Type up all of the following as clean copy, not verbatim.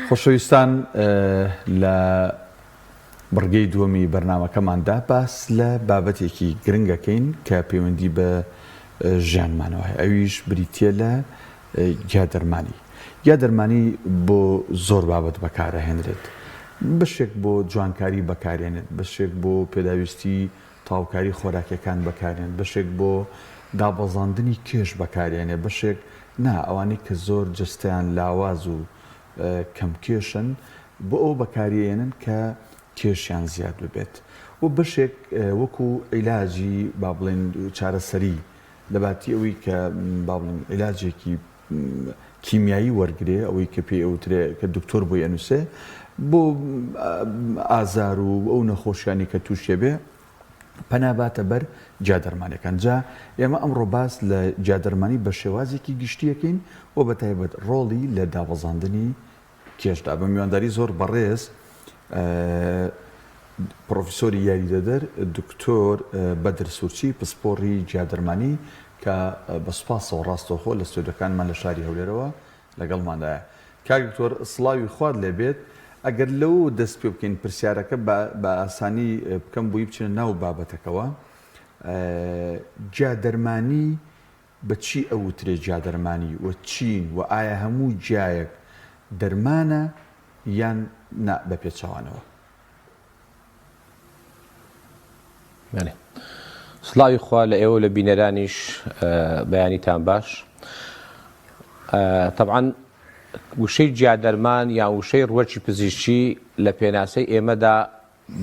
خۆشەویستان لە بڕگەی دووەمی بەرنامەکەماندا باس لە بابەتێکی گرنگ ئەکەین کە پەیوەندی بە ژیانمانەوە هەیە ئەویش بریتییە لە گیادەرمانی. گیادەرمانی بۆ زۆر بابەت بەکارئەهێنرێت. بەشێک بۆ جوانکاری بەکارێنێت، بەشێک بۆ پێداویستی تەواوکاری خۆراکیەکان بەکارێن، بەشێک بۆ دابەزاندنی کێش بەکارێنێ، بەشێک نا ئەوانەی کە زۆر جەستەیان لاواز و کەم کێشن بۆ ئەوە بەکاریئەیەنن کە کێشیان زیاد ببێت و بەشێک وەکو عیلاجی با بڵێن چارەسەری لەباتی ئەوەی کە با بڵێن عیلاجێکی کیمیایی وەرگرێ ئەوەی کە پێی ئەوترێ کە دکتۆر بۆی ئەنووسێ بۆ ئازار و ئەو نەخۆشیانی کە تووشێ بێ پەنا باتە بەر گیادەرمانەکان جا ئێمە ئەمڕۆ باس لە گیادەرمانی بە شێوازێکی گشتیەکەین و بە تایبەت ڕۆڵی لە دابەزاندنی کێشدا بە میوانداری زۆر بەڕێز پڕۆفیسۆری یاریدەدەر دکتۆر بەدر سورچی پسپۆڕی گیادەرمانی کە بە سوپاسەوە ڕاستەوخۆ لە ستۆدیۆکانمان لە شاری هەولێرەوە لەگەڵماندایە. کاک دکتۆر سڵاوی خوات لێ بێت، ئەگەر لەوەوە دەست پێ بکەین پرسیارەکە بە ئاسانی بکەم بۆی بچینە ناو بابەتەکەوە. گیادەرمانی بە چی ئەوترێ گیادەرمانی و چین و ئایا هەموو گیایەک دەرمانە یان نا بە پێچەوانەوە؟ بەێ سڵاوی خوا لە ئێوە لە بینەرانیش بەیانیتان باش طبعا وشەی جیادەرمان یان وشەی ڕوەکی پزیشکی لە پێناسەی ئێمەدا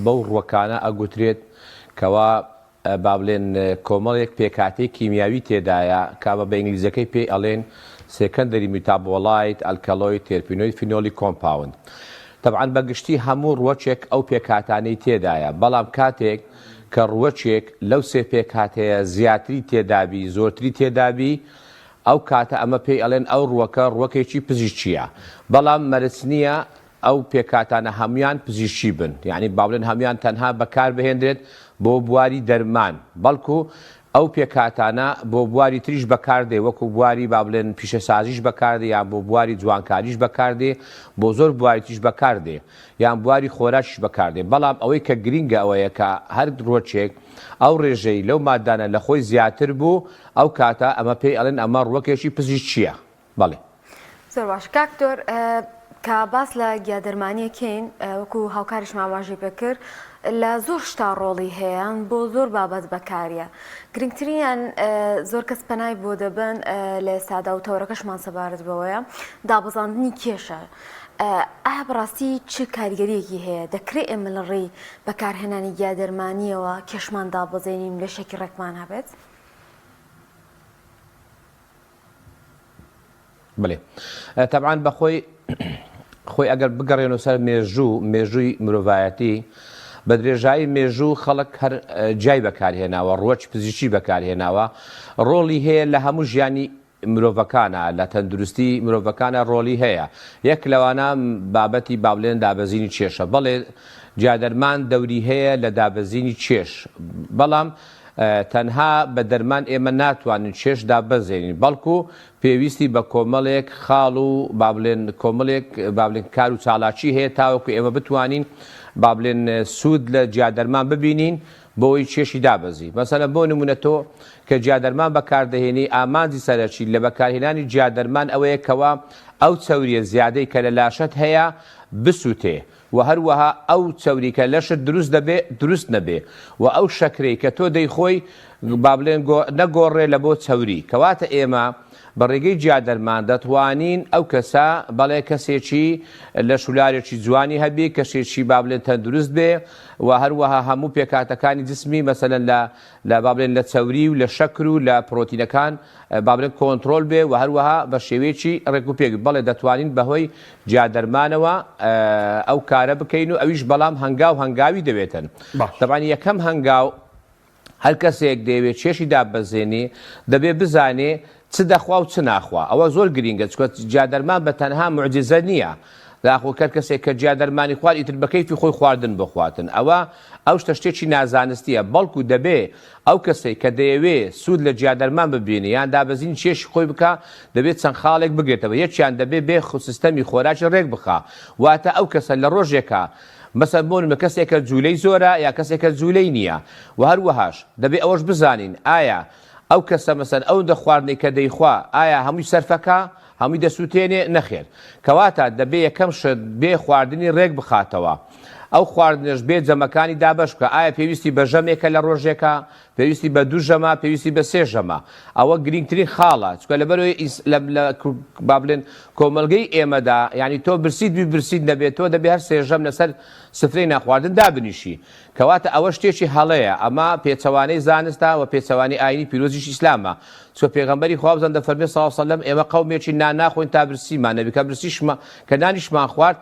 بەو ڕوەکانە ئەگوترێت کەوا با بڵێن کۆمەڵێک پێکهاتەی کیمیاوی تێدایە کە بە بە ئینگلیزیەکەی پێی ئەڵێن secondary metabolite alkaloid terpenoid phenolic compound تەبعەن بە گشتی هەموو ڕوەکێک ئەو پێکهاتانەی تێدایە بەڵام کاتێک کە ڕوەکێک لەو سێ پێکهاتەیە زیاتری تێدابی زۆرتری تێدابی ئەو کاتە ئەمە پێی ئەڵێن ئەو ڕوەکە ڕوەکێکی پزیشکیە بەڵام مەرج نییە ئەو پێکهاتانە هەموویان پزیشکی بن یانی با بڵێن هەموویان تەنها بەکاربهێنرێت بۆ بواری دەرمان بەڵکو ئەو پێکهاتانە بۆ بواری تریش بەکاردێ وەکو بواری با بڵێن پیشەسازیش بەکاردێ یان بۆ بواری جوانکاریش بەکاردێ بۆ زۆر بواری تریش بەکاردێ یان بواری خۆراکیش بەکاردێ بەڵام ئەوەی کە گرینگە ئەوەیە کە هەر ڕوەکێک ئەو ڕێژەی لەو مادانە لە خۆی زیاتر بوو ئەو کاتە ئەمە پێی ئەڵێن ئەمە ڕوەکێکی پزیشکییە. بەڵێ. زۆر باش کاک دکتۆر کە باس لە گیادەرمانیە کەین وەکو هاوکاریشمان ئاماژەی پێ کرد لە زۆر شتا ڕۆڵی هەیە بۆ زۆر بابەت بەکاریە گرنگترینیان زۆر کەس پەنای بۆ دەبن لە ئێستادا و تەوەرەکەشمان سەبارەت بەوەیە دابەزاندنی کێشە ئایا بەڕاستی چ کاریگەریەکی هەیە دەکرێت ئێمە لە ڕێی بەکارهێنانی گیادەرمانیەوە کێشمان دابەزێنین لەشێکی ڕێکمان هەبێت؟ بەێ تەبعەن بەخۆی خۆی ئەگەر بگەڕێنەوە سەر مێژوو مێژووی مرۆڤایەتی بە درێژایی مێژوو خەڵک هەر جای بەکارهێناوە ڕوەچ پزیشکی بەکارهێناوە ڕۆڵی هەیە لە هەموو ژیانی مرۆڤەکانە لە تەندروستی مرۆڤەکانە ڕۆڵی هەیە یەک لەوانە بابەتی بابلێن دابەزینی کێشە بەڵێ جادەرمان دەوری هەیە لە دابەزینی کێش بەڵام تەنها بە دەرمان ئێمە ناتوانین کێش داببەزێنین، بەڵکو پێویستی بە کۆمەڵێک خاڵ و با بڵێن کۆمەڵێک با بڵێن کار و چالاکی هەیە تاوەکو ئێمە بتوانین با بڵێن سوود لە جیادەرمان ببینین بۆی کێشی دابەزی. مەسەلەن بۆ نمونە تۆ کە جیادەرمان بەکاردەهێنی ئامانجی سەرەکی لە بەکارهێنانی جیادەرمان ئەوەیە کەوا ئەو چەوریە زیادەی کە لە لاشەت هەیە بسوتێ وە هەروەها ئەو چەوری کە لەشت دروست دەبێ دروست نەبێ وە ئەو شەکرەی کە تۆ دەیخۆی با بڵێن نەگۆڕێ لە بۆ چەوری کەواتە ئێمە بە ڕێگەی جیا دەرمان دەتوانین ئەو کەسە بەڵێ کەسێکی لەش و لارێکی جوانی هەبی کەسێکی با بڵێن تەندروست بێ و هەروەها هەموو پێکهاتەکانی جسمی مەسەلەن لە لە با بڵێن لە چەوری و لە شەکر و لە پرۆتینەکان با بڵێن کۆنترۆل بێ و هەروەها بە شێوەیەکی ڕێک و پێک بەڵێ دەتوانین بەهۆی جیادەرمانەوە ئەو کارە بکەین و ئەویش بەڵام هەنگاو هەنگاوی دەوێتن دەبان یەکەم هەنگاو هەر کەسێک دەیەوێت کێشی داببەزێنی دەبێ بزانێ چ دەخوا و چ ناخوا ئەوە زۆر گرینگە چکە جیادەرمان بە تەنها معجزە نییە. داخۆ کەر کەسێک کە جیا دەرمانی خوارد ئیتر بە کەیفی خۆی خواردن بخواتن ئەوە ئەو شتە شتێکی نازانستیە بەڵکو دەبێ ئەو کەسەی کە دەیەوێ سوود لە جیا دەرمان ببینێ یان دابەزینی کێشی خۆی بکا دەبێ چەند خاڵێک بگرێتەوە یەکیان دەبێ بێ سیستەمی خۆراکی ڕێک بخا واتە ئەو کەسە لە ڕۆژێکا مەسەن بۆ نمونە کەسێکە جولەی زۆرە یا کەسێکە جولەی نییە وە هەروەهاش دەبێ ئەوەش بزانین ئایا ئەو کەسە مەسەن ئەوندە خواردنەی کە دەیخوا ئایا هەمووی سەرفەکا هەمووی دەسوتێنێ؟ نەخێر. کەواتە دەبێ یەکەم شت بێ خواردنی رێک بخاتەوە. ئەو خواردنەش بێ جەمەکانی دابەش بکا. ئایا پێویستی بە ژەمێکە لە رۆژێکا؟ پێویستی بە دوو ژەمە؟ پێویستی بە سێ ژەمە؟ ئەوە گرینگترین خاڵە. چونکە لەبەرئەوەی ئینس لە لە با بڵێن کۆمەڵگەی ئێمەدا یانی تۆ برسیت بی برسیت نەبێ تۆ دەبێ هەر سێ ژەم لەسەر سفرەی نانخواردن دابنیشی. کەواتە ئەوە شتێکی هەڵەیە، ئەمە پێچەوانەی زانستە وە پێچەوانەی ئاینی پیرۆزیش ئیسلامە، چونکە پێغەمبەری خوا بزان دەفەرموێ صلی اللە علیە وسلم ئێمە قەومێکین نان ناخۆین تا برسیمان نەبی کە برسیشمان کە نانیشمان خوارد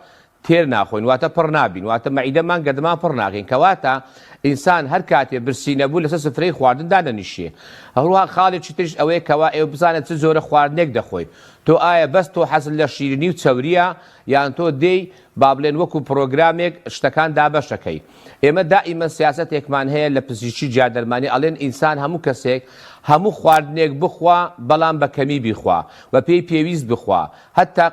تێر ناخۆین واتە پڕ نابین واتە مەعیدەمان گەدەمان پڕ ناکەین کەواتە ئینسان هەر کاتێ برسی نەبوو لەسەر سفرەی خواردن دادەنیشێ هەروەها خاڵێکی تریش ئەوەیە کەوا ئێوە بزانە چ جۆرە خواردنێک دەخۆی تۆ ئایا بەس تۆ حەزت لە شیرینی و چەوریە یان تۆ دێی با بڵێن وەکو پڕۆگرامێک شتەکان دابەشەکەی. ئێمە دائیمەن سیاسەتێکمان هەیە لە پزیشکی جیادەرمانی ئەڵێن ئینسان هەموو کەسێک هەموو خواردنێک بخوا بەڵام بە کەمی بیخوا بە پێی پێویست بخوا هەتا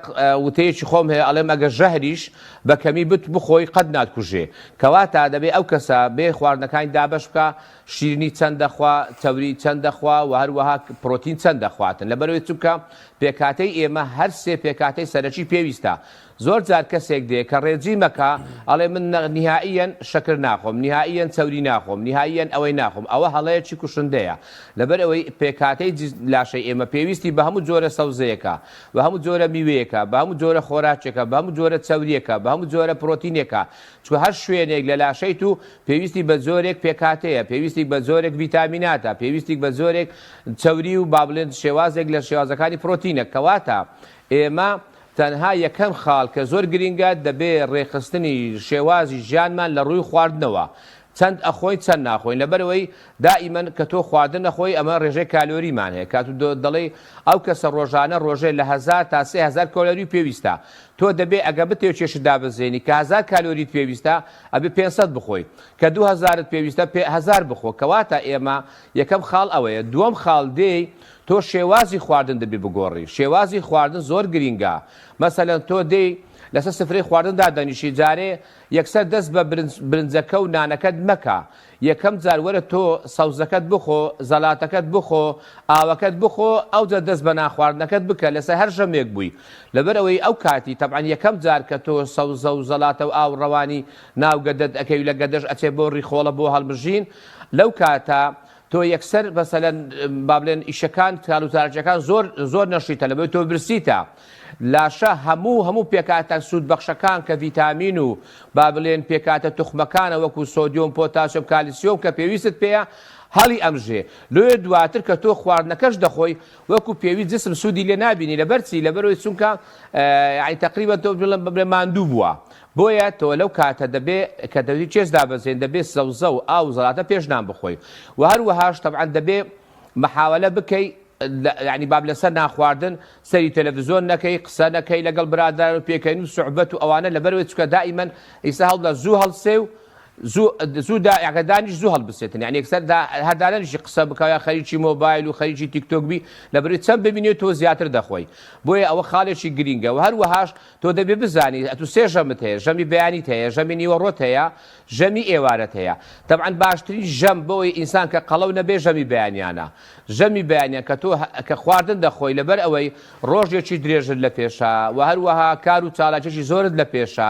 وتەیەکی خۆم هەیە ئەڵێم ئەگەر ژەهریش بە کەمی بت بخۆی قەت ناتکوژێ کەواتە دەبێ ئەو کەسە بێ خواردنەکانی دابەش بکا شیرینی چەند دەخوا چەوری چەند دەخوا و هەروەها پرۆتین چەند دەخواتن لەبەرئەوەی چونکە پێکهاتەی ئێمە هەر سێ پێکهاتەی سەرەکی پێویستە زۆر جار کەسێک دێ کە ڕێجیمەکە ئەڵێ من نیهائیەن شەکر ناخۆم نیهائیەن چەوری ناخۆم نیهائیەن ئەوەی ناخۆم ئەوە هەڵەیەکی کوشندەیە لەبەر ئەوەی پێکهاتەی لاشەی ئێمە پێویستی بە هەموو جۆرە سەوزەیەکە بە هەموو جۆرە میوەیەکە بە هەموو جۆرە خۆراکێکە بە هەموو جۆرە چەوریەکە بە هەموو جۆرە پرۆتینێکە چونکە هەر شوێنێک لە لاشەی تو پێویستی بە جۆرێک پێکهاتەیە پێویستی بە جۆرێک ڤیتامیناتە پێویستی بە جۆرێک چەوری و با بڵێن شێوازێک لە شێوازەکانی پرۆتینە کەواتە ئێمە تەنها یەکەم خاڵ کە زۆر گرینگە دەبێ ڕێکخستنی شێوازی ژیانمان لە ڕووی خواردنەوە چەند ئەخۆین چەند ناخۆین لەبەرئەوەی دائیمەن کە تۆ خواردن ئەخۆی ئەمە ڕێژەی کالۆریمان هەیە کاتو دەڵێی ئەو کەسە ڕۆژانە ڕۆژێ لە هەزار تا 3000 کالۆری پێویستە تۆ دەبێ ئەگە بتەوێ کێشت دابەزێنی کە هەزار کالۆریت پێویستە ئەبێ 500 بخۆی کە 2000ت پێویستە پێ هەزار بخۆ کەواتە ئێمە یەکەم خاڵ ئەوەیە دووەم خاڵ دێی تۆ شێوازی خواردن دەبێ بگۆڕی شێوازی خواردن زۆر گرینگە مەسەلەن تۆ دێی لەسەر سفرەی خواردن دادەنیشی جارێ یەکسەر دەست بە برنج برنجەکە و نانەکەت مەکە یەکەم جار وەرە تۆ سەوزەکەت بخۆ زەلاتەکەت بخۆ ئاوەکەت بخۆ ئەوجا دەست بە نان خواردنەکەت بکە لەسەر هەر ژەمێک بووی لەبەر ئەوەی ئەو کاتی تەبعەن یەکەم جار کە تۆ سەوزە و زەلاتە و ئاو ڕەوانی ناو گەدەت ئەکەی و لە گەدەش ئەچێ بۆ ڕیخۆڵە بۆ هەڵمژین لەو کاتە تۆ یەکسەر مەسەلەن با بڵێن ئیشەکان کاروتارجەکان زۆر زۆر نەشیتە لەبەر تۆ برسیتە لاشە هەموو هەموو پێکاتە سوود بەخشەکان کە ڤیتامین و با بڵێن پێکاتە توخمەکانە وەکو سۆدیۆم پۆتاسیۆم کالیسیۆم کە پێویستت پێیە هەڵی ئەمژێ لۆیە دواتر کە تۆ خواردنەکەش دەخۆی وەکو پێویست جسم سوودی لێ نابینی لەبەر چی لەبەرەوەی چونکە یعنی تقریبا تۆ بڵێن بڵێ ماندوو بووە بۆیە تۆ لەو کاتە دەبێ کە دەبی کێش دابەزێن دەبێ سەوزە و ئاو و زەڵاتە پێش نان بخۆی و هەروەهاش تەبعەن دەبێ محاوەلە بکەی یعنی باب لەسەر نان خواردن سەری تەلەڤزیۆن نەکەی قسە نەکەی لەگەڵ برادەران و پێکەین و سوعبەت و ئەوانە لەبەرەوەی چونکە دائیمەن ئیستا هەوڵدە زوو هەڵسێ و زوو زوو دا یاکە دانیش زوو هەڵبسێتن یعنی یەکسەر دا هەر دانەنیشی قسە بکە یا خەریکی مۆبایل و خەریکی تیک تۆک بی لەبەرەوەی چەند ببینێ تۆ زیاتر دەخۆی بۆیە ئەوە خاڵێکی گرینگە و هەروەهاش تۆ دەبێ بزانی ئەتوو سێ ژەمت هەیە، ژەمی بەیانیت هەیە، ژەمی نیوەڕۆت هەیە، ژەمی ئێوارەت هەیە. تەبعەن باشترین ژەم بۆ ئەوەی ئینسان کە قەڵەو نەبێ ژەمی بەیانیانە. ژەمی بەیانیان کە تۆ کە خواردن دەخۆی لەبەر ئەوەی ڕۆژێکی درێژت لە پێشە و هەروەها کار و چالاکیەکی زۆرت لە پێشە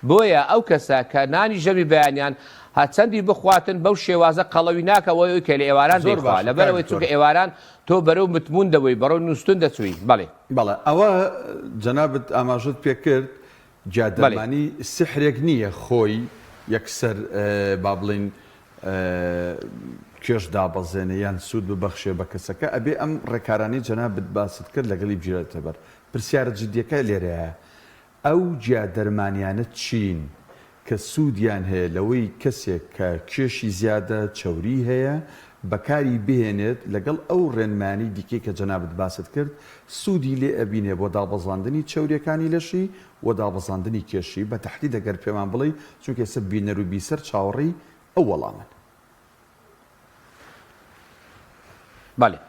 بۆیە ئەو کەسە کە نانی ژەمی بەیانیان هەرچەندی بخواتن بەو شێوازە قەڵەوی ناکا وەی ئەوەی کە لە ئێواران زۆر دەیخوا باشە لەبەر کاک ئەوەی دکتۆر. چونکە ئێواران تۆ بەرەو متموون دەبووی بەڕەو نووستن دەچووی بەڵێ. بەڵێ ئەوە جەنابت ئاماژەت پێکرد جیا بەڵێ. دەرمانی سیحرێک نییە خۆی یەکسەر با بڵێین کێش دابەزێنێ یان سوود ببەخشێ بە کەسەکە ئەبێ ئەم ڕێکارانەی جەنابت باست کرد لەگەڵی بگیرێتە بەر پرسیارە جدیەکە لێرەیە ئەو جیا دەرمانیانە چین کە سوودیان هەیە لەوەی کەسێک کە کێشی زیادە، چەوری هەیە، بەکاری بهێنێت لەگەڵ ئەو ڕێنمایانەی دیکەی کە جەنابت باست کرد سوودی لێ ئەبینێ بۆ دابەزاندنی چەوریەکانی لەشی و دابەزاندنی کێشی بە تەحدید ئەگەر پێمان بڵێی چونکە ئێستا بینەر و بیسەر چاوەڕێی ئەو وەڵامەن. بەڵێ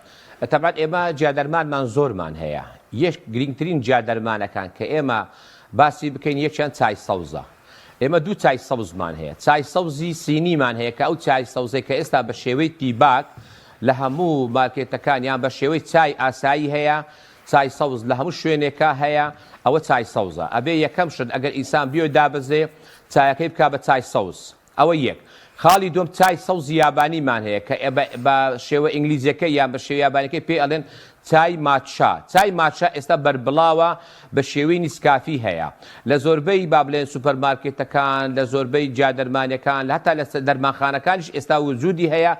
تەبعەن ئێمە جیادەرمانمان زۆرمان هەیە یەک گرنگترین جیادەرمانەکان کە ئێمە باسی بکەین یەکیان چای سەوزە ئێمە دوو چای سەوزمان هەیە چای سەوزی سینیمان هەیە کە ئەو چای سەوزەی کە ئێستا بە شێوەی tea bag لە هەموو مارکێتەکان یان بە شێوەی چای ئاسایی هەیە چای سەوز لە هەموو شوێنێکا هەیە ئەوە چای سەوزە ئەبێ یەکەم شت ئەگەر ئینسان بیۆ دابەزێ چایەکەی بکا بە چای سەوز ئەوە یەک. خاڵی دووەم چای سەوزی یابانیمان هەیە کە بە شێوە ئینگلیزیەکەی یان بە شێوە یابانیەکەی پێی ئەڵێن چای ماتشا. چای ماتشا ئێستا بەربڵاوە بە شێوەی نیسکافی هەیە لە زۆربەی با بڵێن سوپەر مارکێتەکان، لە زۆربەی جیادەرمانیەکان، هەتا لە دەرمانخانەکانیش ئێستا وجودی هەیە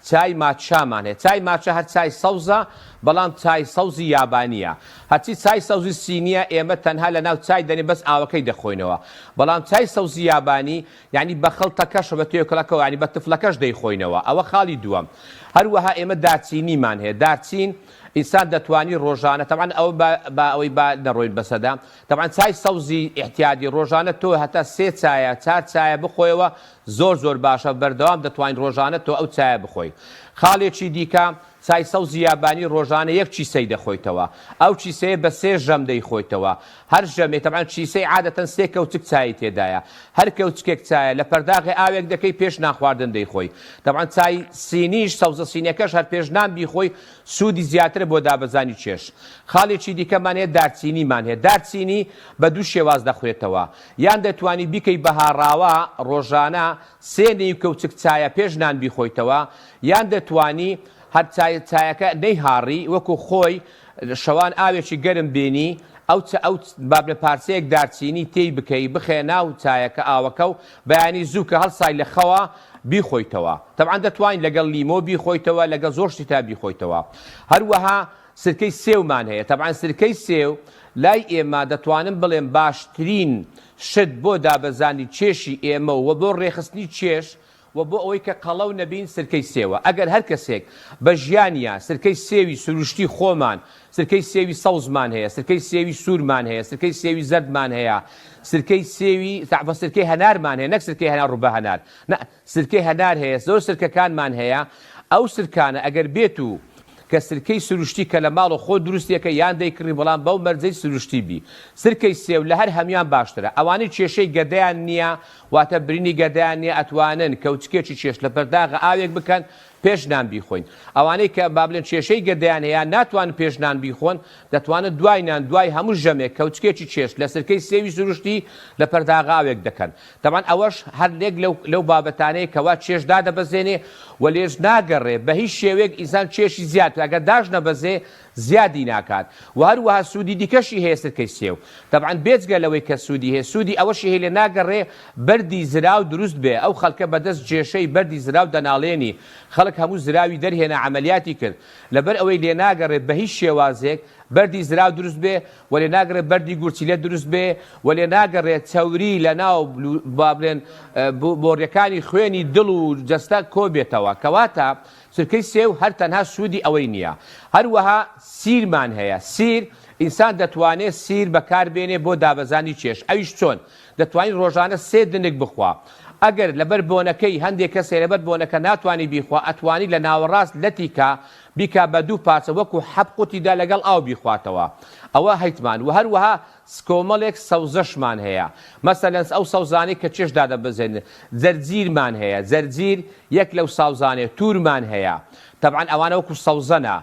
چای ماتشامان هەیە. چای ماتشا هەر چای سەوزە بەڵام چای سەوزی یابانیە. هەرچی چای سەوزی سینیە ئێمە تەنها لە ناو چای دەنێین بەس ئاوەکەی دەخۆینەوە. بەڵام چای سەوزی یابانی یانی بە خڵتەکەش بە توێکڵەکەوە یانی بە تفڵەکەش دەیخۆینەوە ئەوە خاڵی دووەم. هەروەها ئێمە دارچینیمان هەیە دارچین ئینسان دەتوانی ڕۆژانە تەبعەن ئەوە با با ئەوەی با نەڕۆین بەسەدا تەبعەن چای سەوزی ئیعتیادی ڕۆژانە تۆ هەتا سێ چایە چار چایە بخۆیەوە زۆر زۆر باشە بەردەوام دەتوانیت ڕۆژانە تۆ ئەو چایە بخۆی. خاڵێکی دیکە چای سەوزی یابانی ڕۆژانە یەک کیسەی دەخۆیتەوە ئەو کیسەیە بە سێ ژەم دەیخۆیتەوە هەر ژەمێ تەبعەن کیسەی عادەتەن سێ کەوچک چایی تێدایە هەر کەوچکێک چایە لە پەرداخێ ئاوێک دەکەی پێش نان خواردن دەیخۆی تەبعەن چای سینیش سەوزە سینیەکەش هەر پێش نان بیخۆی سوودی زیاترە بۆ دابەزانی کێش خاڵێکی دیکەمان هەیە دارچینیمان هەیە دارچینی بە دوو شێواز دەخورێتەوە یان دەتوانی بیکەی بە هاڕاوە ڕۆژانە سێ نیو کەوچک چایە پێش نان بیخۆیتەوە یان دەتوانی هەر چای چایەکە نەیهاڕی وەکو خۆی شەوان ئاوێکی گەرم بێنی ئەو چ ئەو بابلە پارچەیەک دارچینی تێی بکەی بخەیە ناو چایەکە ئاوەکە و بەیانی زوو کە هەڵسای لە خەوە بیخۆیتەوە تەبعەن دەتوانی لەگەڵ لیمۆ بیخۆیتەوە لەگەڵ زۆر شتی تا بیخۆیتەوە هەروەها سرکەی سێومان هەیە تەبعەن سرکەی سێو لای ئێمە دەتوانم بڵێم باشترین شت بۆ دابەزانی کێشی ئێمە و بۆ ڕێخستنی کێش و بۆ ئەوەی کە قەڵەو نەبین سرکەی سێوە ئەگەر هەر کەسێک بە ژیانیا سرکەی سێوی سروشتی خۆمان سرکەی سێوی سەوزمان هەیە سرکەی سێوی سوورمان هەیە سرکەی سێوی زەردمان هەیە سرکەی سێوی سرکەی هەنارمان هەیە نەک سرکەی هەنار ڕوبە هەنار نا سرکەی هەنار هەیە زۆر سرکەکانمان هەیە ئەو سرکانە ئەگەر بێت و کە سرکەی سروشتی کە لە ماڵەوە خۆت دروستی ئەکەی یان دەیکڕی بەڵام بەو مەرجەی سروشتی بی سرکەی سێو لە هەر هەموان باشترە ئەوانەی کێشەی گەدەیان نیە واتە برینی گەدەیان نیە ئەتوانن کەوچکێکی چێشت لە پەرداغە ئاوێک بکەن پێش نان بیخۆین ئەوانەی کە با بڵێن کێشەی گەدەیان هەیە ناتوانن پێش نان بیخۆن دەتوانن دوای نان دوای هەموو ژەمێک کەوچکێکی چێشت لە سرکەی سێوی سروشتی لە پەرداغە ئاوێک دەکەن تەبعەن ئەوەش هەر لێک لەو لەو بابەتانەیە کەوا چێژ دادەبەزێنێ و لێش ناگەڕێ بە هیچ شێوەیەک ئینسان چێشی زیاد بکات ئەگەر داش نەبەزێ زیادی ناکات وە هەروەها سوودی دیکەشی هەیە سرکەی سێو تەبعەن بێجگە لەوەی کە سوودی هەیە سوودی ئەوەشی هەیە لێ ناگەڕێ بەردی زراو دروست بێ ئەو خەڵکە بەدەست جێشەی بەردی زراو دەناڵێنی خەڵک هەموو زراوی دەرهێنا عەمەلیاتی کرد لەبەر ئەوەی لێ ناگەڕێ بە هیچ شێوازێک بەردی زراو دروست بێ وە لێ ناگەڕێ بەردی گورچیلە دروست بێ وە لێ ناگەڕێ چەوری لە ناو با بڵێن بۆڕیەکانی خوێنی دڵ و جەستە کۆ بێتەوە کەواتە سرکەی سێو هەر تەنها سوودی ئەوەی نییە هەروەها سیرمان هەیە سیر ئینسان دەتوانێ سیر بەکار بێنێ بۆ دابەزانی کێش ئەویش چۆن دەتوانی ڕۆژانە سێ دنک بخوا ئەگەر لەبەر بۆنەکەی هەندێک کەس هەیە لەبەر بۆنەکە ناتوانی بیخوا ئەتوانی لە ناوەڕاست لەتی کا بیکا بە دوو پارچە وەکو حەب قوتی دا لەگەڵ ئاو بیخواتەوە ئەوە هەیتمان وە هەروەها کۆمەڵێک سەوزەشمان هەیە مەسەلەن ئەو سەوزانەی کە چێژ دادەبەزێنن جەرجیرمان هەیە جەرجیر یەک لەو ساوزانەیە تورمان هەیە تەبعەن ئەوانە وەکو سەوزەنە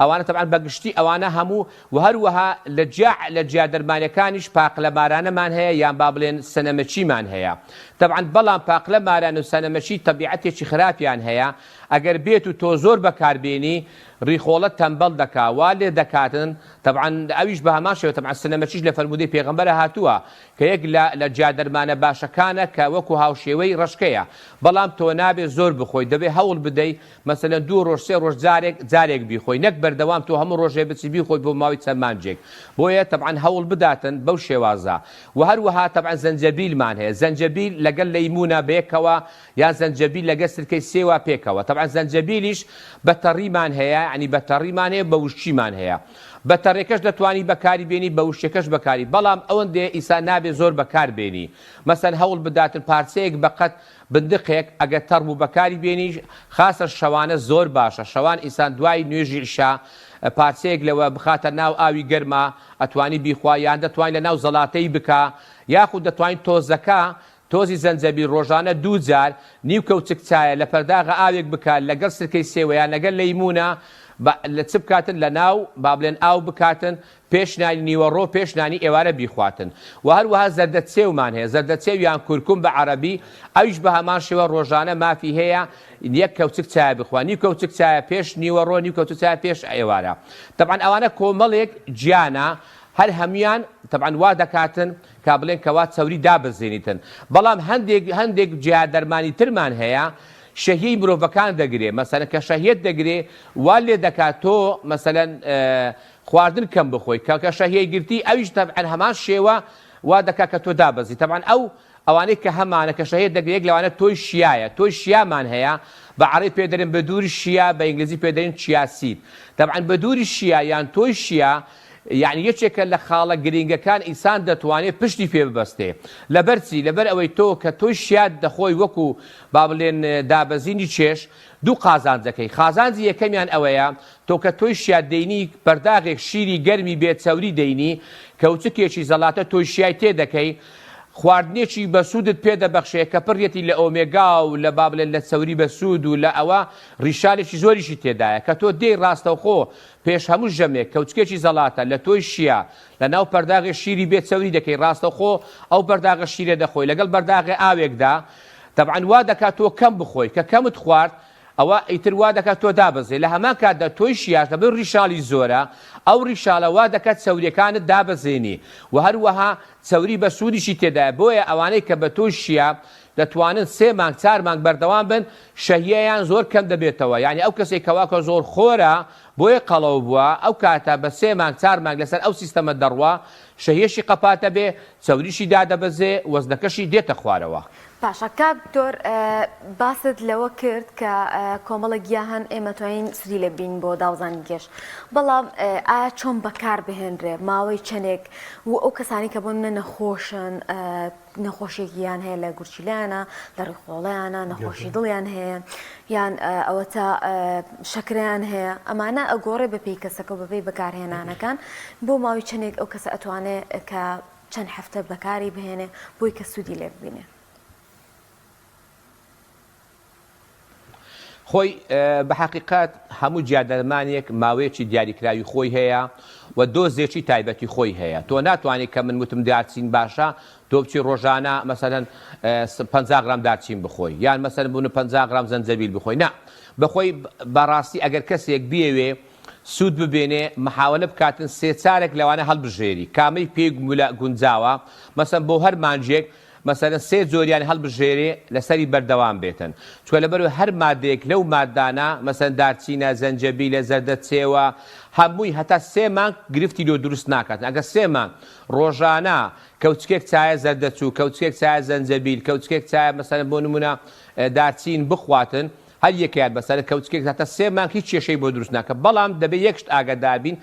ئەوانە تەبعەن بە گشتی ئەوانە هەموو وە هەروەها لە جیا لە جیا دەرمانەکانیش پاقلە مارانەمان هەیە یان با بڵێن سەنەمەچیمان هەیە تەبعەن بەڵام پاقلە ماران و سەنەمەچی تەبیعەتێکی خراپیان هەیە ئەگەر بێت و تۆ زۆر بەکار بێنی ڕیخۆڵەت تەمبەڵ دەکا وا لێ دەکاتن تەبعەن ئەویش بە هەمان شێوە تەبعەن سنەمەچیش لە فەرموودەی پێغەمبەرە هاتووە کە یەک لە لە جیا دەرمانە باشەکانە کە وەکو هاوشێوەی ڕەشکەیە بەڵام تۆ نابێ زۆر بخۆی دەبێ هەوڵ بدەی مەسەلەن دوو ڕۆژ سێ ڕۆژ جارێک جارێک بیخۆی نەک بەردەوام تۆ هەموو ڕۆژێ بچی بیخۆی بۆ ماوەی چەند مانجێک بۆیە تەبعەن هەوڵ بداتن بەو شێوازە وە هەروەها تەبعەن زەنجەبیلمان هەیە زەنجەبیل لەگەڵ لەیمونە بەیەکەوە یان زەنجەبیل لەگەل سرکەی سێوە پێکەوە تەبعەن. تەبعەن زەنجەبیلیش بە تەڕیمان هەیە یانی بە تەڕیمان هەیە بە وشکیمان هەیە بە تەڕێکەش دەتوانی بەکاری بێنی بە وشکەکەش بەکاری بەڵام ئەوەندەیە ئیسا نابێ زۆر بەکار بێنی مەسەن هەوڵ بداتن پارچەیەک بەقەد بندقێک ئەگەر تەڕ بوو بەکاری بێنی خاسە شەوانە زۆر باشە شەوان ئینسان دوای نوێژی عیشا پارچەیەک لەوە بخاتە ناو ئاوی گەرما ئەتوانی بیخوا یان دەتوانی لە ناو زەڵاتەی بکا یاخود دەتوانی تۆزەکە تۆزی زەنجەبیل ڕۆژانە دوو جار نیو کەوچک چایە لە پەرداغە ئاوێک بکا لەگەڵ سرکەی سێوە یان لەگەل لەیمونە بە لە چ بکاتن لە ناو با بڵێن ئاو بکاتن پێش نانی نیوەڕۆ پێش نانی ئێوارە بیخواتن وە هەروەها زەردە چێومان هەیە زەردە چێو یان کورکوم بە عەرەبی ئەویش بە هەمان شێوە ڕۆژانە مافی هەیە یەک کەوچک چایە بخوا نیو کەوچک چایە پێش نیوەڕۆ نیو کەوچک چایە پێش ئێوارە تەبعەن ئەوانە کۆمەڵێک گیانە هەر هەموویان تەبعەن وا دەکاتن کا بڵێن کەوا چەوری دابەزێنیتن بەڵام هەندێک هەندێک جیا دەرمانی ترمان هەیە شەهیەی مرۆڤەکان دەگرێ مەسەلەن کە شەهیەت دەگرێ وا لێ دەکات تۆ مەسەلەن خواردن کەم بخۆی کە کە شەهیەی گرتی ئەویش تەبعەن هەمان شێوە وا دەکات کە تۆ دابەزی تەبعەن ئەو ئەوانەی کە هەمانە کە شەهیەت دەگرێ یەک لەوانە تۆی شیایە تۆی شیامان هەیە بە عەڕەبی پێ دەرێن بەدووری شیا بە ئینگلیزی پێ دەرێن chia seed تەبعەن بەدووری شیا یان تۆی شیا یەعنی یەکێکە لە خاڵە گرینگەکان ئینسان دەتوانێ پشتی پێ ببەستێ لەبەر چی لەبەر ئەوەی تۆ کە تۆی شیات دەخۆی وەکو با بڵێن دابەزینی چێژ دوو قازانج دەکەی قازانجی یەکەمیان ئەوەیە تۆ کە تۆی شیات دەینی پەرداغێک شیری گەرمی بێ چەوری دەینی کەوچکێکی زەڵاتە تۆی شیای تێ دەکەی خواردنێکی بەسوودت پێ دەبەخشێ کە پڕیەتی لە ئۆمێگا و لە با بڵێن لە چەوری بەسوود و لە ئەوە ڕیشالێکی زۆریشی تێدایە کە تۆ دێی ڕاستەوخۆ پێش هەموو ژەمێک کەوچکێکی زەڵاتە لە تۆی شیا لە ناو پەرداغێ شیری بێ چەوری دەکەی ڕاستەوخۆ ئەو پەرداغە شیرە دەخۆی لەگەڵ بەرداغێ ئاوێکدا تەبعەن وا دەکات تۆ کەم بخۆی کە کەمت خوارد ئەوە ئیتر وا دەکات تۆ دابەزێ لە هەمان کاتدا تۆی شیاش لەبەر ڕیشاڵی زۆرە ئەو ڕیشاڵە وا دەکات چەوریەکانت دابەزێنی و هەروەها چەوری بەسوودیشی تێدایە بۆیە ئەوانەی کە بە تۆی شیا دەتوانن سێ مانگ چار مانگ بەردەوام بن شەهیەیان زۆر کەم دەبێتەوە یانی ئەو کەسەی کەوا کە زۆر خۆرە بۆیە قەڵەو بووە ئەو کاتە بە سێ مانگ چار مانگ لەسەر ئەو سیستەمە دەڕوا شەهیەشی قەپاتەبێ چەوریشی دادەبەزێ وەزنەکەشی دێتە خوارەوە. باشە کاک دکتۆر باست لەوە کرد کە کۆمەڵێک گیا هەن ئێمە توانین سوودی لێ ببینین بۆ داوزانی کێش بەڵام ئایا چۆن بەکار بهێنرێ ماوەی چەندێک و ئەو کەسانی کە بۆ نمونە نەخۆشن نەخۆشیێکیان هەیە لە گورچیلەیانە لە ڕیخۆڵەیانە نەخۆشی دڵیان هەیە یان ئەوەتا شەکرەیان هەیە ئەمانە ئەگۆڕێ بەپێی کەسەکە و بەپێی بەکارهێنانەکان بۆ ماوەی چەندێک ئەو کەسە ئەتوانێ کە چەند هەفتە بەکاری بهێنێ بۆی کە سوودی لێ ببینێ. خۆی بە حەقیقەت هەموو جیادەرمانێک ماوەیەکی دیاریکراوی خۆی هەیە و دۆزێکی تایبەتی خۆی هەیە تۆ ناتوانێت کە من وتم دارچین باشە تۆ بچی ڕۆژانە مەسەلەن 50 غرام دارچین بخۆی یان مەسەلەن بوون 50 غرام زەنجەبیل بخۆی نا بەخۆی بەڕاستی ئەگەر کەسێک بیەوێ سوود ببێنێ محاوەلە بکاتن سێ چارێک لەوانە هەڵبژێری کامەی پێی گونجاوە مەسەن بۆ هەر مانگێک مەسەلەن سێ جۆریان هەڵبژێرێ لەسەری بەردەوام بێتن چونکە لەبەرئەوەی هەر مادەیەک لەو مادانە مەسەلەن دارچینە زەنجەبیلە زەردەچێوە هەمووی هەتا سێ مانگ گرفتی لۆ دروست ناکاتن ئەگەر سێ مانگ ڕۆژانە کەوچکێک چایە زەردەچوو کەوچکێک چایە زەنجەبیل کەوچکێک چایە مەسەلەن بۆ نمونە دارچین بخواتن هەر یەکەیان بەسەر کەوچکێک هەتا سێ مانگ هیچ کێشەی بۆ دروست ناکە بەڵام دەبێ یەک شت ئاگادار بین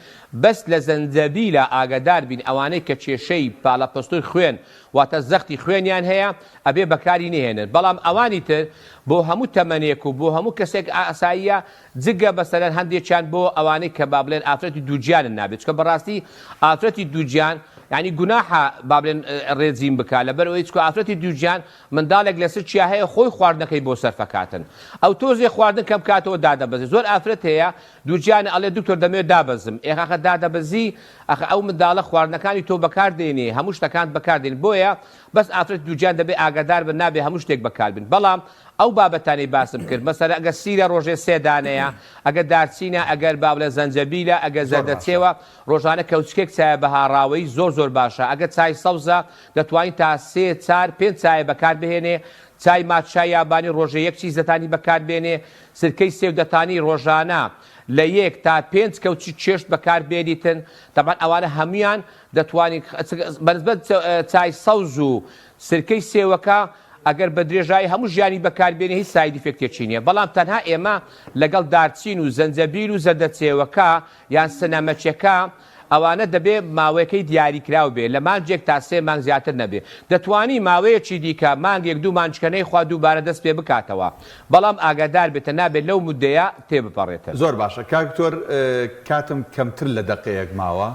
بەس لە زەنجەبیلە ئاگادار بین ئەوانەی کە کێشەی پاڵەپەستۆی خوێن واتە زەختی خوێنیان هەیە ئەبێ بەکاری نەهێنن بەڵام ئەوانی تر بۆ هەموو تەمەنێک و بۆ هەموو کەسێک ئاساییە جگە مەسەلەن هەندێکیان بۆ ئەوانەی کە با بڵێن ئافرەتی دووگیانن نابێت چونکە بەڕاستی ئافرەتی دووگیان یعنی گوناحە با بڵێن ڕێجیم بکا لەبەر ئەوەی چونکە ئافرەتی دووگیان منداڵێک لە سکیا هەیە خۆی خواردنەکەی بۆ سەرفەکاتن ئەو تۆزێ خواردن کەم کاتەوە دادەبەزێ زۆر ئافرەت هەیە دووگیانە ئەڵێ دکتۆر دەمەوێت دابەزم ئێ ئاخە دادەبەزی ئەخە ئەو منداڵە خواردنەکانی تۆ بەکار دێنێ هەموو شتەکانت بەکار دێنێ بۆیە بەس ئافرەتی دووگیان دەبێ ئاگادار بن نابێ هەموو شتێک بەکار بن بەڵام ئەو بابەتانەی باسم کرد مەسەلەن ئەگەر سیرە ڕۆژێ سێ دانەیە ئەگەر دارچینە ئەگەر با بڵێ زەنجەبیلە ئەگەر زۆر باشە. زەردەچێوە ڕۆژانە کەوچکێک چایە بە هاڕاوەیی زۆر زۆر باشە ئەگەر چای سەوزە دەتوانی تا سێ چار پێنج چایە بەکار بهێنێ چای ماتشای یابانی ڕۆژێ یەک چیز دەتانی بەکار بێنێ سرکەی سێو دەتانی ڕۆژانە لە یەک تا پێنج کەوچک چێشت بەکار بێنیتن تەبعەن ئەوانە هەموویان دەتوانی بەنسبەت چای سەوز و سرکەی سێوەکە. ئەگەر بە درێژایی هەموو ژیانی بەکار بێنێ هیچ side effect ێکی نییە بەڵام تەنها ئێمە لەگەڵ دارچین و زەنجەبیل و زەردەچێوەکە یان سنەمەچەکە ئەوانە دەبێ ماوەیەکەی دیاریکراو بێ لە مانگێک تا سێ مانگ زیاتر نەبێ دەتوانی ماوەیەکی دیکە مانگێک دوو مانگکە نەیخوا دووبارە دەست پێ بکاتەوە بەڵام ئاگادار بێتە نابێت لەو مودەیە تێ بپەڕێتن. زۆر باشە کاک دکتۆر کاتم کەمتر لە دەقەیەک ماوە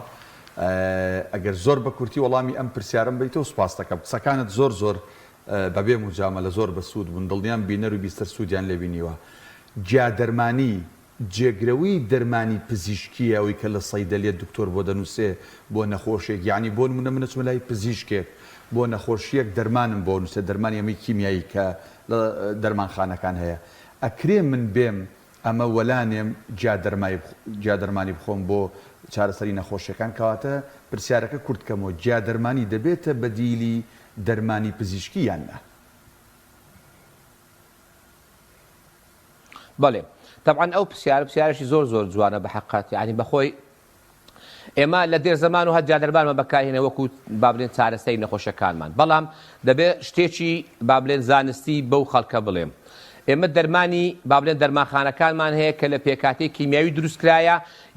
ئەگەر زۆر بە کورتی وەڵامی ئەم پرسیارەم بەیتەوە سوپاست دەکەم قسەکانت زۆر زۆر بەبێ موجامەلە زۆر بەسوود بوون دڵنیام بینەر و بیستەر سوودیان لێ بینیوە گیا دەرمانی جێگرەوەی دەرمانی پزیشکیە ئەوەی کە لە سەیدەلیە دکتۆر بۆ دەنوسێ بۆ نەخۆشێک یەعنی بۆ نمونە من ئەچمە لای پزیشکێک بۆ نەخۆشیەک دەرمانم بۆ نوسێ دەرمانی ئەمەی کیمیایی کە لە دەرمانخانەکان هەیە ئەکرێ من بێم ئەمە وەلانێم گیا دەرمای گیا دەرمانی بخۆم بۆ چارەسەری نەخۆشیەکان کەواتە پرسیارەکە کورت کەمەوە گیا دەرمانی دەبێتە بەدیلی دەرمانی پزیشکی یان نا؟ بەڵێ تەبعەن ئەو پرسیارە پرسیارێکی زۆر زۆر جوانە بە حەقەت یعنی بەخۆی ئێمە لە دێر زەمان و هەر دەرمانمان بەکارهێنە وەکو با بڵێن چارەسەری نەخۆشەکانمان بەڵام دەبێ شتێکی با بڵێن زانستی بەو خەڵکە بڵێم ئێمە دەرمانی با بڵێن دەرمانخانەکانمان هەیە کە لە پێکهاتەی کیمیاوی دروستکرایە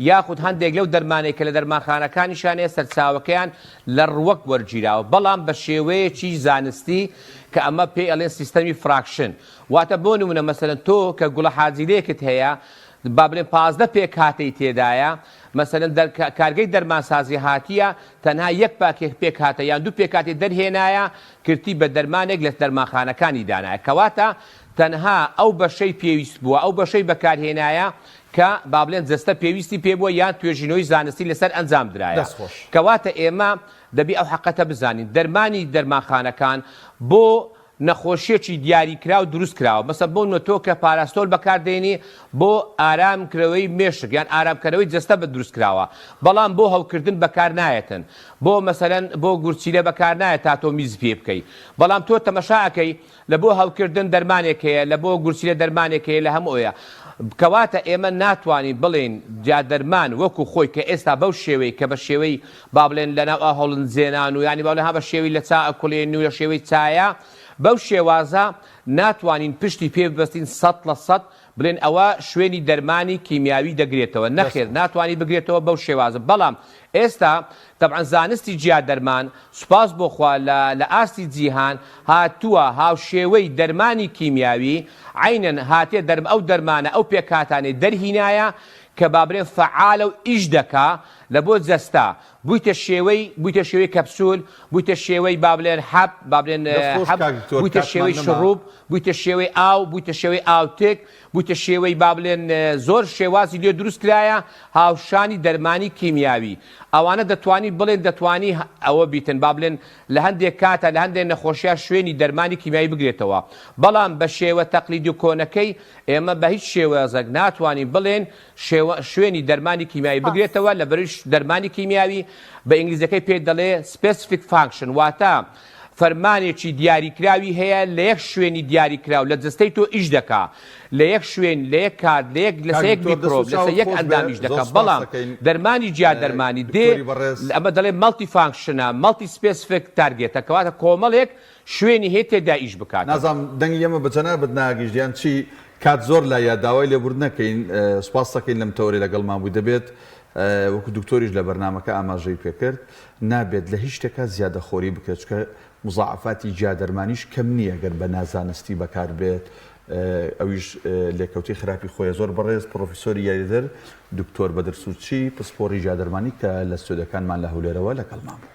یاخود هەندێک لەو دەرمانەی کە لە دەرمانخانەکانیشان هەیە سەرچاوەکەیان لە ڕوەک وەرگیراوە بەڵام بە شێوەیەکی زانستی کە ئەمە پێی ئەڵێن سیستەمی fraction واتە بۆ نمونە مەسەلەن تۆ کە گوڵە حاجیلەیەکت هەیە با بلێن 15 پێکهاتەی تێدایە مەسەلەن دەر کارگەی دەرمانسازی هاتیە تەنها یەک پاکێک پێکهاتە یان دوو پێکهاتەی دەرهێنایە کرتی بە دەرمانێک لە دەرمانخانەکانی دانایە کەواتە تەنها ئەو بەشەی پێویست بووە ئەو بەشەی بەکارهێنایە کە با بڵێن جەستە پێویستی پێ بووە یان توێژینەوەی زانستی لەسەر ئەنجام درایە دەست خۆش. کەواتە ئێمە دەبی ئەو حەقەتە بزانین دەرمانی دەرمانخانەکان بۆ نەخۆشیەکی دیاری کراو دروست کراوە مەسەن بۆ نمونە تۆ کە پاراستۆل بەکار دێنی بۆ ئارام کرەوەی مێشک یان ئارام کەرەوەی جەستە بە دروست کراوە بەڵام بۆ هەوکردن بەکار نایەتن بۆ مەسەلەن بۆ گورچیلە بەکار نایەت تا تۆ میز پێ بکەی بەڵام تۆ تەمەشا ئەکەی لە بۆ هەوکردن دەرمانێک هەیە لە بۆ گورچیلە دەرمانێک هەیە لە هەموو ئەوەیە کەواتە ئێمە ناتوانین بڵێین جا دەرمان وەکو خۆی کە ئێستا بەو شێوەی کە بە شێوەی با بڵێن لەناو ئاو هەڵنجێنان و یانی با بڵێن ها بە شێوەی لە چا ئەکوڵێن و لە شێوەی چایە بەو شێوازە ناتوانین پشتی پێ ببەستین 100% بڵێن ئەوە شوێنی دەرمانی کیمیاوی دەگرێتەوە نەخێر ناتوانی بگرێتەوە بەو شێوازە بەڵام ئێستا تەبعەن زانستی جیا دەرمان سوپاس بۆ خوا لە لە ئاستی جیهان هاتووە هاوشێوەی دەرمانی کیمیاوی عەینەن هاتیە دەرم ئەو دەرمانە ئەو پێکهاتانەی دەرهینایە کە با بلێن فەعالە و ئیش دەکا لە بۆ جەستە بویتە شێوەی بویتە شێوەی کەپسول بویتە شێوەی با بلێن حەب با بلێن دەست خۆش حەب کاک دکتۆر بویتە کاتمان شێوەی نەما. شڕوب بویتە شێوەی ئاو بویتە شێوەی ئاوتک بویتە شێوەی با بلێن زۆر شێوازی لێ دروست کرایە هاوشانی دەرمانی کیمیاوی ئەوانە دەتوانی بڵێن دەتوانی ئەوە بیتن با بلێن لە هەندێک کاتە لە هەندێک نەخۆشیا شوێنی دەرمانی کیمیاوی بگرێتەوە بەڵام بە شێوە تەقلیدی و کۆنەکەی ئێمە بە هیچ شێوازێک ناتوانین بڵێن شێوە شوێنی دەرمانی کیمیاوی سپاس. بگرێتەوە لەبەروی دەرمانی کیمیاوی بە ئینگلیزەکەی پێی دەڵێ specific function واتە فەرمانێکی دیاریکراوی هەیە لە یەک شوێنی دیاریکراو لە جەستەی تۆ ئیش دەکا لە یەک شوێن لە یەک کات لە یەک کاک لەسەر یەک دکتۆر دەست و میکرۆب لەسەر چاوت یەک خۆش بێ ئەندام ئیش زۆر دەکا سوپاست بەڵام دەکەین دەرمانی جیا دەرمانی دێ دکتۆری بەڕێز. ئەمە دەڵێ multi function ە multi specific target ە کەواتە کۆمەڵێک شوێنی هەیە تێدا ئیش بکاتن. نازانم دەنگی ئێمە بە جەنابت ناگەیشت یان چی کات زۆر لایە داوای لێبوردن ئەکەین سوپاست ئەکەین لەم تەوەرەی لەگەڵمان بووی دەبێت وەکو دکتۆریش لە بەرنامەکە ئاماژەی پێکرد نابێت لە هیچ شتێکا زیادەخۆری بکرێت چونکە مزاعەفاتی جیا دەرمانیش کەم نییە گەر بە نازانستی بەکار بێت ئەویش لێکەوتەی خراپی خۆیە زۆر بەڕێز پڕۆفیسۆری یاریدەر دکتۆر بەدر سورچی پسپۆڕی جیا دەرمانی کە لە ستۆدیۆکانمان لە هەولێرەوە لەگەڵمان بوو.